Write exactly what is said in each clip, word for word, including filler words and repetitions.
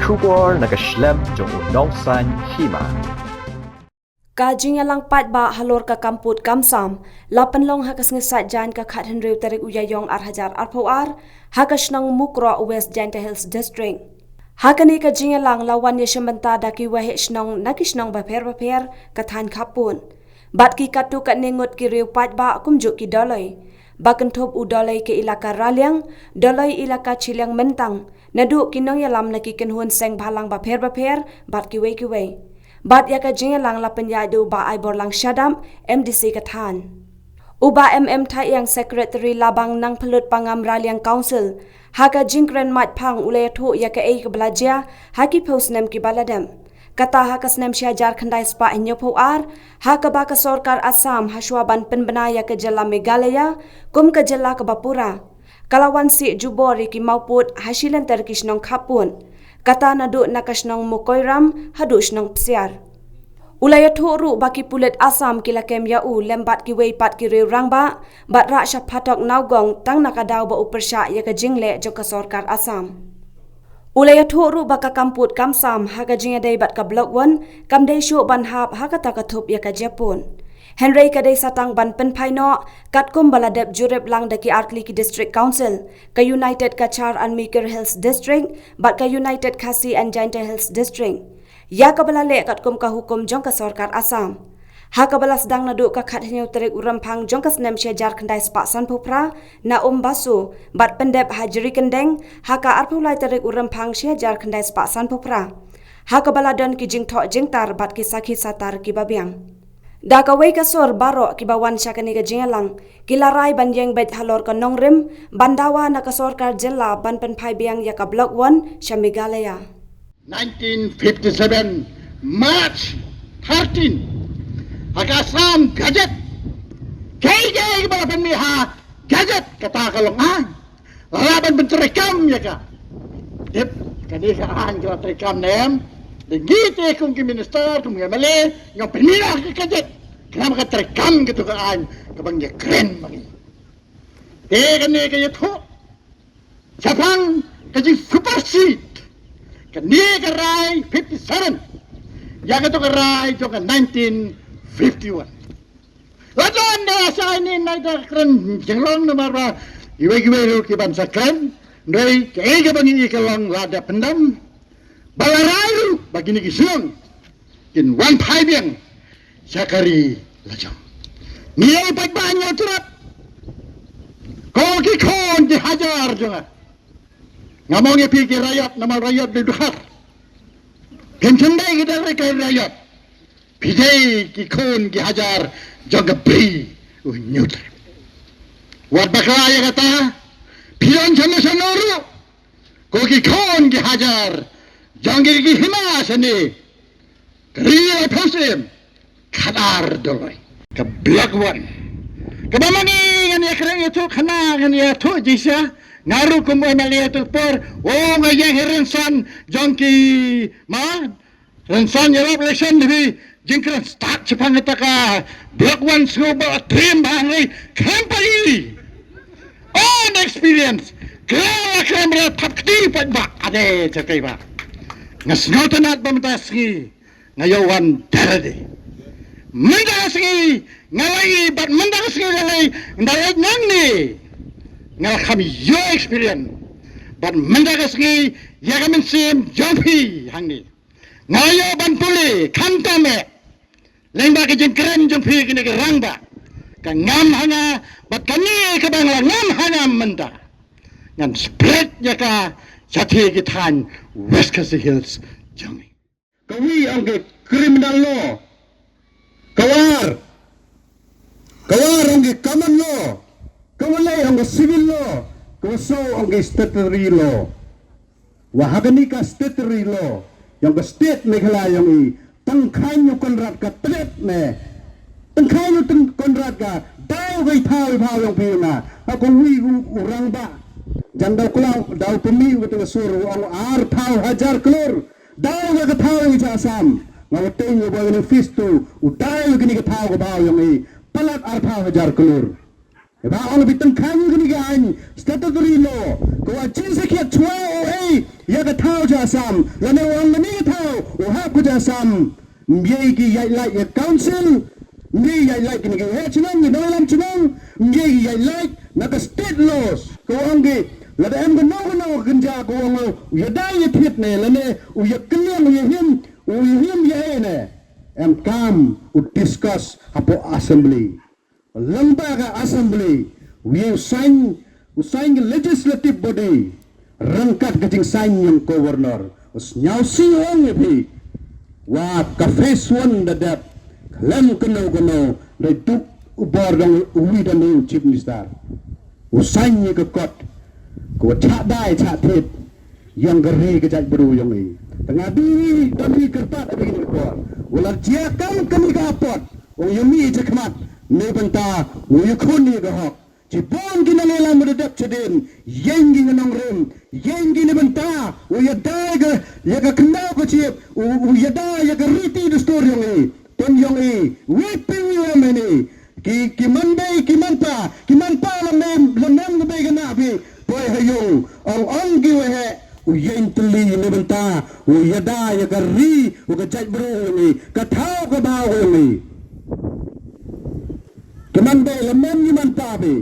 Khubor na ka shlem jong u nongsan hima. Ka jingïalang paidbah halor ka kam pud kam sam la pynlong ha ka sngi Saitjaiñ ka khathynriew tarik u Ïaïong ar hajar arphew ar ha ka shnong Mukroh, West Jaintia Hills District. Ha kane ka jingïalang la wan ïashim bynta da ki waheh shnong na ki shnong bapher bapher ka thaiñ khappud bad ki katto katne ngut ki riew paidbah kumjuh ki dolloi, ba kynthup u dolloi ka ilaka Raliang, dolloi ilaka Chilliang Myntang, naduh ki nongïalam na ki kynhun seng bhalang bapher bapher bad kiwei kiwei. Bad ïa ka jingïalang la pynïaid da u Bah Aiborlang Shadap, M D C ka thaiñ. U Bah M M Thaiang, Secretary Labang Nangphyllut Pangam Raliang Council, ha ka jingkren maitphang u la ïathuh ïa kaei kaba la jia ha ki phew snem kiba la dep. Kata ha ka snem shi hajar khyndai spah hynñiewphew ar, ha kaba ka sorkar Assam, hashwa ban pynbna ïa ka jylla Meghalaya kum ka jylla kaba pura, ka la wan sieh jubor ïa ki mawpud ha shi lynter ki shnong khappud, kata naduh na ka shnong Mukoiram haduh shnong Psiar. U la ïathuh ruh ba ki pulit Assam ki la kem ïa u lem bad kiwei pat ki riew rangbah bad rah sha phatok Nawgong tang na ka daw ba u pyrshah ïa ka jingleh jong ka sorkar Assam. U la ïathuh ruh ba ka kam pud kam sam ha ka jingïadei bad ka Block One kam dei shuh ban hap ha kata ka thup ïa ka jia pud, hynrei ka dei sa tang ban pynphai noh katkum ba la dep jurip lang da ki artylli ki District Council, ka United Cachar and Mikir Hills District bad ka United Khasi and Jaintia Hills District, ïa kaba la leh katkum ka hukum jong ka sorkar Assam. Ha kaba la sdang naduh ka khathynñiew tarik u Rymphang jong ka snem shi hajar khyndai spah sanphew phra na Umbasu bad pyndep ha Jrikyndeng ha ka arphew lai tarik u Rymphang shi hajar khyndai spah sanphew phra, ha kaba la don ki jingthoh jingtar bad ki sakhi satar kiba biang. Da kawei ka sur, baroh kiba wan sha kane ka jingïalang ki la rai ban ïeng beit halor ka nongrim ban dawa na ka sorkar jylla ban pynphai biang ïa ka Block One sha Meghalaya. Nineteen fifty-seven March thirteen, ha ka Assam Gazette. Kaei kaei ba la pynmih ha Gazette kata ka long aiñ. La lah ban pyntreikam ïa ka. Tip, kane ka aiñ ka la treikam ne em? Te ngi te kum ki minister, kum ki M L A, ngi ong pynmih noh ha ka Gazette. Khnang ba ka treikam kato ka aiñ kaba ngi ïakren ma ngi. Te kane ka ïathuh shaphang ka jingsupersede kane ka rai fifty-seven ïa kato ka rai jong ka nineteen fifty-one. La don da shai ne nai da kren jinglong namar ba iwei iwei ruh ki ban sa kren. Hynrei kaei kaba ngi i ka long lada pyndam ba la rai ruh ba kine ki shnong kin wan phai biang sha ka ri lajong. Ngi ïa i paidbah Hynñiewtrep, ko ki khun ki hajar jong nga, ngam ong ïa phi ki raiot namar raiot dei dkhar. Phin shym dei ki dang rei ka raiot. Phi dei ki khun ki hajar jong ka bri u Hynñiewtrep. Wat bakla ïa kata, phi don shano shano ruh, ko ki khun ki hajar jong ki, ki hima shane, ka ri laiphew syiem khadar dolloi. Ka Block One kaba ma ngi ngan ïakren ïathuh, kane ngan ïathuh jingshisha. Nga ruh kum u M L A ha kato ka por, o, nga ïeng ha rynsan jong ki, ma, rynsan ïarap election, dei phi jingkren stad shaphang kata ka Block One, sngew ba triem bha, hynrei khlem pat i. On experience, khlem, khlem re thap kti pat ba ade chakai ba. Nga sngewtynnat ba mynta ka sngi nga ïa wan da lade. Mynta ka sngi nga la i bad mynta ka sngi nga la i, nga la i nangne nga la kham ïoh experience. Bad mynta ka sngi ïa ka mynsiem jong phi hangne nga ïoh ban pule khamtam eh. Lyngba ka jingkren jong phi kine ki rangbah, ka ngam ha nga bad kane kaba nga la ngam ha nga mynta, ngan spread ïa ka sha ki thaiñ West Khasi Hills jong ngi. Kawi ong ka criminal law. Kawei, kawei ong ka common law. Kawei ong ka civil law. Kawei ong ka statutory law. Wa ha kane ka statutory law ong ka state Meghalaya ong i, tang khain u Conrad ka tret ne. Tang khain u tang Conrad ka daw ka i thaw i phaw ong phi na. Ha kawi u, u rangbah. Jan daw klang, daw pynmih u tang sur u ong ar phaw hajar klur. Daw ka thaw i cha Assam. Nga wa teng u ba ni fistu, u daw kini ka thaw ka baw ong i, palat ar phaw hajar klur. Ba ong bi tang khan kani ka aiñ statutory law ka wa jin sakhiat chwa o ei ya ka thaw ja Assam lane ong kani ka thaw u hap ka ja Assam. Mye ki yai lai ya council, mye yai lai kini ki he chnong, ki nonglam chnong, mye ki yai lai na ka state laws. Ka ong ki lada em ka no ka no ka kynja ka ong u ya dai ya thiet ne lane u ya kylliang u ya him u ya him ya e ne. Em kam u discuss hapo assembly. Lamba ka assembly, wi u sign, u sign ka legislative body, rangkat ka jing sign yang governor, u snyau si ong ya phi, wa ka phase one da dep, khlem kano kano, da duk u bor dong u wi da u chief minister. U sign ya ka kot, ko cha dai cha thit, yang ka ri ka jait bru yong i. Tanga diri dami kertat abi ni kor. Wala jia kam kami ka apot. Ong yumi je khmat. Ne benta u yakhun ni ka hok. Ji bon ki nang ela mu dep chedin. Yeng ki nang rim. Yeng ki ne benta. U yada ya ka ya ka khnau ka chip. U u yada ya ka riti dustur yong i. Pun yong i. Wi pi wi wi meni. Ki ki man bei ki man pa ki man pa la mem la mem ka bei ka na phi poi ha yung ong ong ki wa he u yen tli ne benta u yada ya ka ri u ka jait bru ni ka thau ka bau ni ki man bei la mem ki man pa phi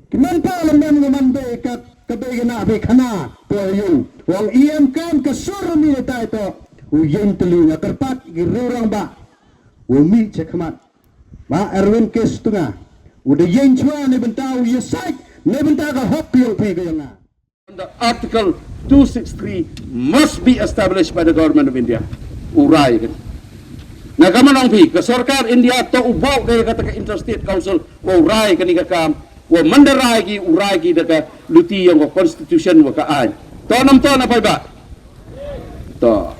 ki man pa la mem ki man bei ka ka bei ka na phi khana poi ha yung ong i em kam ka sur mi ne tai to u yen tli na kerpat ki ru rang ba u mi che khmat. Ba Erwin Kes tunga. U da yen chwa ne benta u yesai ne benta ka hok yong phi ka yong nga. Under Article two six three must be established by the Government of India. U rai kan. Na ka manong phi ka sorkar India to u bok ka kata ka Interstate Council wa u rai kan ka kam wa mandarai ki u rai ki da ka luti yong ka constitution wa ka ain. To nam to na pai ba. To.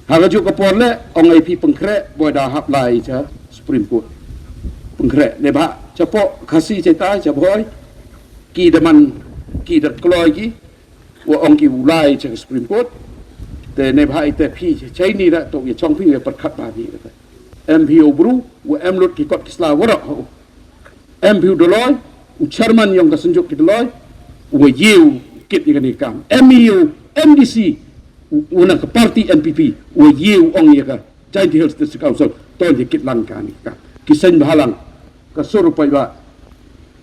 Ha ka juk ka por le ong ai phi pengkhreh boi da hap lai cha Supreme Court. Pengkhreh ne ba cha po khasi cha tai cha boi ki da man ki da kloi ki wa ong ki u lai cha Supreme Court. Te ne ba ite phi cha ni da to ya chong phi ya perkhat ba phi kata. Em phi u bru wa em lut ki kot ki sla wa rak ho. Em phi u doloi u chairman yong ka senjuk ki doloi u wa ye u kit ya kani kam em e u M D C u na ka party N P P u wa ye u ong ya ka Jaintia Hills District Council ton ya kit lang kani kam ki sen bahalang ka sur pai ba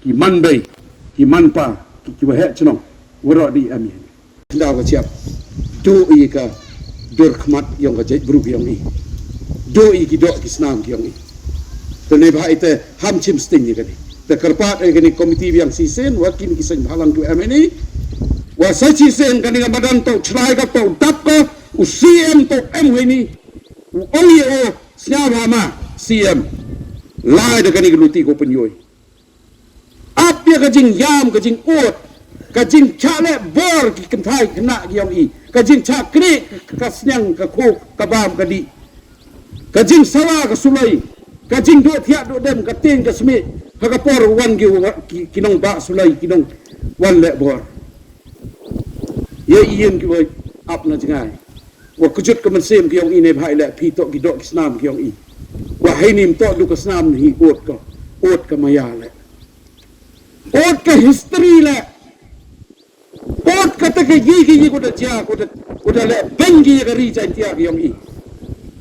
ki man bei ki man pa ki ki wa he chnong wa ro di em ya. Ndaw ka chiap. Do i ka dur khmat yong ka jait bru yong i. Do i ki dok ki snam yong i. Te ne ba ite ham chim sting ni kani. Te kerpat i kani komiti biang sisen wat kini ki sen halang tu em ini. Wa sa sisen kani ka madan to chrai ka to dap ka u C M to em ini. U ong i o snya ba ma C M. Lai da kani ka luti ko penyoi. Ap ya ka jingyam ka jingud ka jingchale bor ki kynthai khynnah ki yong i ka jingchakri ka sniang ka khuk ka bam ka di ka jingsawa ka sulai ka jingduh thiah duh dem ka tieng ka smi ha ka por wan ki ki nong ba sulai ki nong wan le bor. Ye ien ki wai ap na jingai. Wa kujut ka mynsiem ki yong i ne bha i leh phi tok ki dok ki snam ki yong i. Wa hei nim tok du ka snam hi ot ka ot ka maya leh ot ka history leh ot ka ta ka yi ki yi ko da jia ko da ko da leh beng ki yi ka ri Jaintia ki yong i.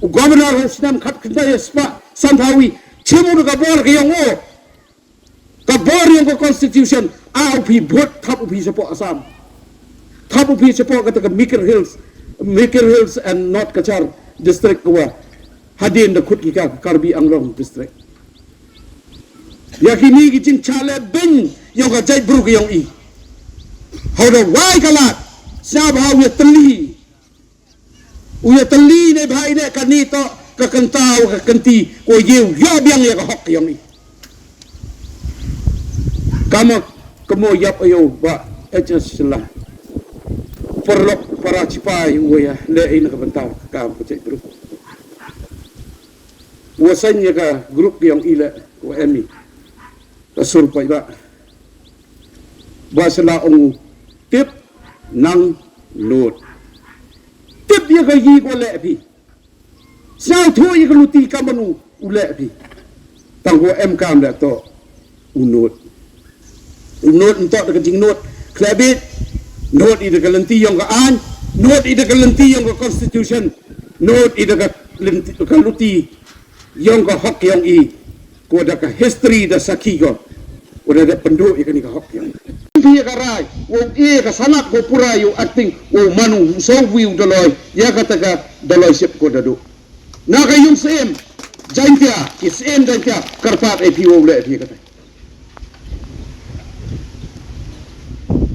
U governor ho snam khat kynta ya spa sam phawi chimu da ka bor ki yong o. Ka bor yong ka constitution a u phi bhut thap u phi chapo Assam. Thap u phi chapo kata ka Mikir Hills, Mikir Hills and North Cachar district ka wa hadien da khut ki ka Karbi Anglong district. Ya kini ki jingchale beng yong ka jait bru ka yong i. Hau da wai ka lad sab hau ya teli. U ya teli ne bha i ne kani to ka kynta u ka kynti ko ye u ya biang ya ka hok yong i. Kama kamo yap ayo ba H S Silla. Perlok para chipai u ya le i na ka benta ka kam ka cek bru. U san ya ka group yong i le u emi. Ka sur pai ba. Ba sala ong tip nang nud. Tip ya ka yi ko le phi. Sal thu ya ka luti ka manu u le phi. Tang ko em kam le to u nud. Nud ntok da ka jingnud khlebit, nud i da ka lynti yong ka ain, nud i da ka lynti yong ka constitution, nud i da ka lynti, ka luti yong ka hok yong i. Ko da ka history da sakhi ko, ko da da pynduh i kani ka hok yong i. Phi ka rai, wow e ka sanad ko pura yow acting, wow manu so wiu da loi ya kata ka da loi sip ko da duh. Na ka yung siem Jaintia, ki siem Jaintia, kyrpad e phi wow leh phi kata.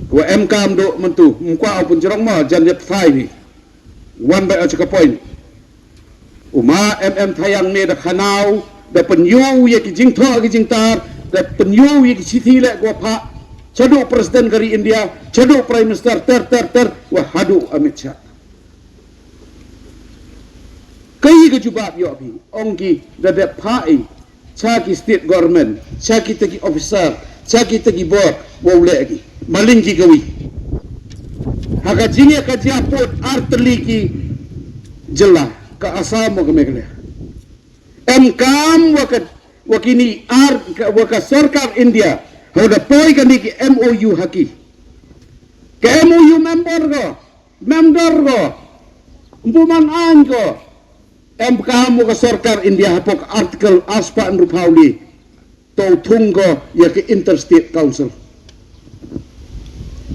Wa em kam do myntu, mkwa o pun jrong ma, jan yep thai ni. Wan ba o chika point. Uma em em thayang ne da khanau, da pynyu ya ki jingtho ki jingtar, da pynyu ya ki chithi le gwa pha. Chadu President kari India, chadu Prime Minister ter ter ter, wa hadu Amit Shah. Kayi ka jubab yoh phi, ong ki da dep pha i, cha ki state government, cha ki ta ki officer, cha ki ta ki bor, wow leh ki. Maling ki kawi. Ha ka jingeh ka jia put artylli ki jylla, ka Assam wa ka Meghalaya. Em kam wa ka, wa kini ar, wa ka sorkar India, ha da poi kani ki M O U ha ki. Ka M O U member ko, member ko, mbuman ain ko, em kam wa ka sorkar India hapoh ka article arspah hynriewphaw le, to thung ko ya ka interstate council.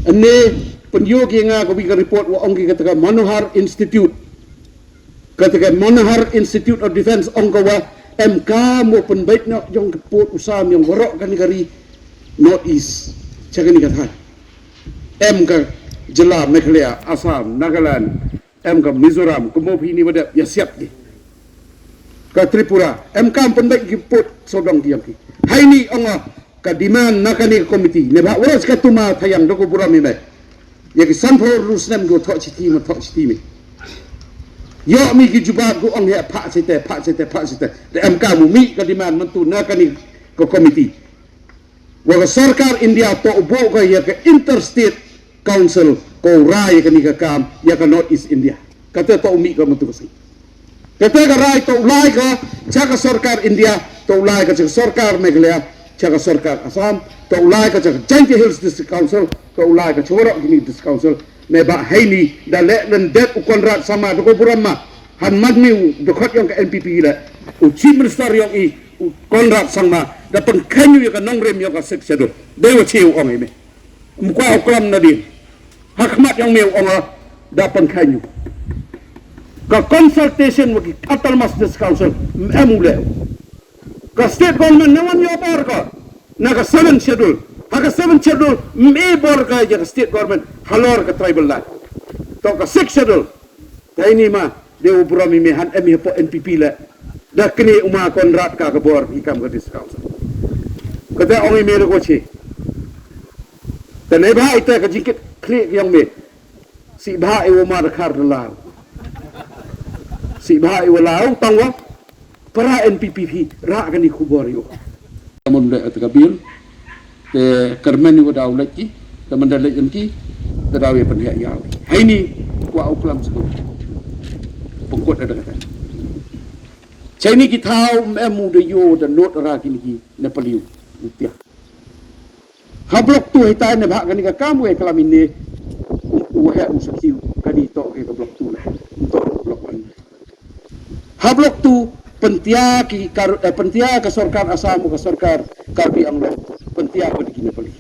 Ane pynyoh ki nga ko bi ka report wa ong ki kata ka Manohar Institute. Kata ka Manohar Institute of Defense ong ko wa em kam wa pynbeit noh yong ka put u sam yong warok kani ka ri North East. Cha kani ka thai. Em ka jylla Meghalaya, Assam, Nagaland, em ka Mizoram, ka mo phi ni wa dep ya siap ki. Ka Tripura, em kam pynbeit ki put sodong ki yong ki. Hai ni ong ka demand na kani ka committee, ne ba wa ka tuma thayang do ko buram i me. Ya ki san pho ru snem ko thok chiti me, thok chiti me. Yoh mi ki jubab ko ong ya pha chite, pha chite, pha chite. Da em kam u mi ka demand myntu na kani ka committee. Wa ka sorkar India to u buh ka ya ka interstate council ko rai ya kani ka kam ya ka North East India. Kata to u mi ka myntu ka si. Kata ka rai to u lai ka cha ka sorkar India, to u lai ka cha ka sorkar Meghalaya, cha ka sorkar Assam, to u lai ka cha ka Jaintia Hills District Council, to u lai ka cha warok kini District Council. Ne ba hai ni da leh len det u Conrad Sangma da ko buram ma. Han man mi u da khot yong ka N P P le. U Chief Minister yong i u Conrad Sangma da pynkheiñ u ya ka nongrim yong ka Sixth Schedule. Dei wa chi u ong i me. Mkwa u klam na din. Ha khmat yong me u ong da pynkheiñ u. Ka consultation wa ki Autonomous District Council em u le. Ka state government ne wan yoh bor ka na ka Seventh Schedule. Ha ka Seventh Schedule me bor ka ya ka state government halor ka tribal land. To ka Sixth Schedule. Dei ni ma, dei u burom i me han em i hapoh N P P le. Da kini u ma Conrad ka ka bor i kam ka District Council. Kata ong i me da ko chi. Te ne ba ita ka jingkit khlieh ki yong me. Si ba i wa ma da khar da lau. Si ba i wa lau tang wa. Para N P P phi ra kani khubor yo. Mun da ka bil. Te kyrmen i wa daw leit ki, te man da leit ki, te daw ya pynheh yaw. Hai ni, wa u klam sku. Pengkut da kata. Chai ni ki thaw em u da yo da not ra kini ki Nepali u. Tia. Ha block tu hai tai ne bha kani ka kam we klam ini. U he u sakhi kani to ke ka block tu le. To block one. Ha block tu pyntia ki kar, eh, pyntia ka sorkar Assam ka sorkar Karbi Anglong pyntia ka diki Nepali.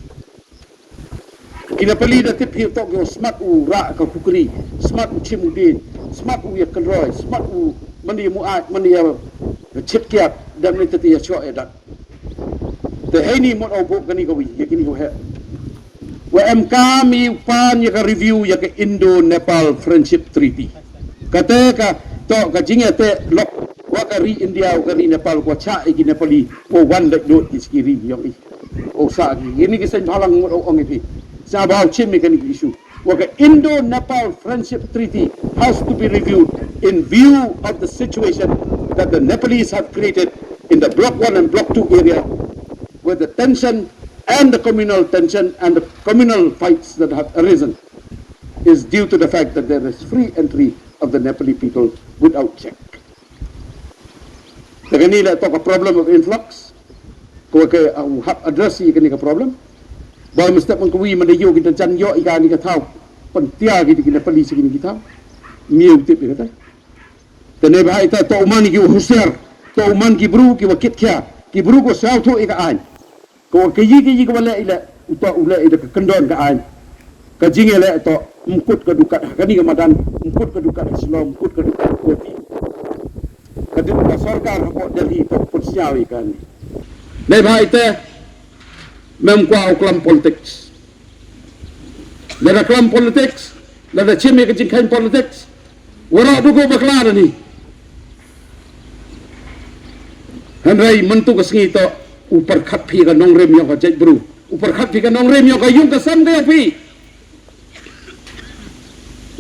Ki Nepali da tip hi tok yo smat u ra ka kukri, smat u chim u din, smat u ya kynroi, smat u mani mu ai, mani ya chit kiat, dan ni tati ya chok ya dat. Te hei ni mot au bok kani ka wi, ya kini ka he. Wa em ka mi pan ya ka review ya ka Indo-Nepal Friendship Treaty. Kata ka to ka jingya te lok wa ka ri India wa ka ri Nepal wa cha i ki Nepali wa wan da dot ki ski ri yong i. O sa ki ini ki sen balang ngot ong i phi. Sa ba chim i kani ki issue. Wa ka Indo-Nepal Friendship Treaty has to be reviewed in view of the situation that the Nepalese have created in the Bloc one and Bloc two area, where the tension and the communal tension and the communal fights that have arisen is due to the fact that there is free entry of the Nepali people without check. Te kani la talk a problem of influx, ko ke, uh, hap address i kani ka problem. Ba mynstep mynkawi mynda ïoh kita jan ïoh ïa kane ka thaw, pyntia kita ki na pali sha kine ki thaw. Ym ïoh tip ïa kata. Te neibhah ita, to u man ki husiar, to u man ki bru ki wa kit khia, ki bru ko sngewthuh ïa ka aiñ. Ko kayi kayi ko wa leh i leh, uto u leh i da ka kyndon ka aiñ. Ka jingïaleh to, ym kut ka dukat ha kane ka madan, ym kut ka dukat ha Shillong, ym kut ka dukat ha Guwahati. Ka dei ka sorkar hapoh Delhi to put sñiaw ïa kane. Neibhah ita, mem kwah u klam politics. Lada klam politics, lada chim ïa ka jingkheiñ politics, waroh du ko bakla da ni. Hynrei mynta ka sngi to, u pyrkhat phi ka nongrim ïong ka jaitbru. U pyrkhat phi ka nongrim ïong ka ïung ka sem ka ïong phi.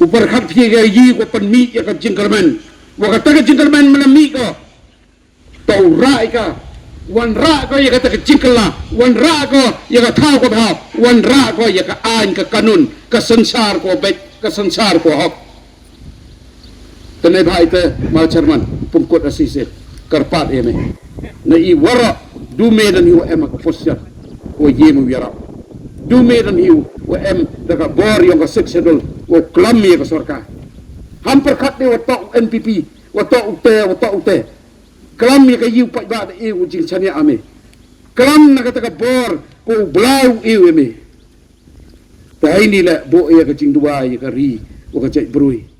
U pyrkhat phi ka yi ko pynmih ïa ka jingkyrmen. Wa kata ka jingkyrmen mynta mih ko. To u rah ïa ka, wanrah ko ïa kata ka jingkylla, wanrah ko ïa ka thaw ka bha, wanrah ko ïa ka aiñ ka kanun, ka synshar ko beit, ka synshar ko hok. Te neibhah ita ma chairman, pynkut asisi, kyrpad ïa me. Na i waroh, du me don hi wa em ha ka position, wa ïe me u ïarap. Du me don hi wa em da ka bor ïong ka Sixth Schedule, wa klam ïa ka sorkar. Ham pyrkhat de wa toh u N P P, wa toh u te, wa toh u te. Klam ïa ka ïew paidbah da ïew jingshaniah ame. Klam na kata ka bor ko u Blai u ïew ame. Te haini leh buh ïa ka jingduwai ïa ka ri wa ka jaitbru.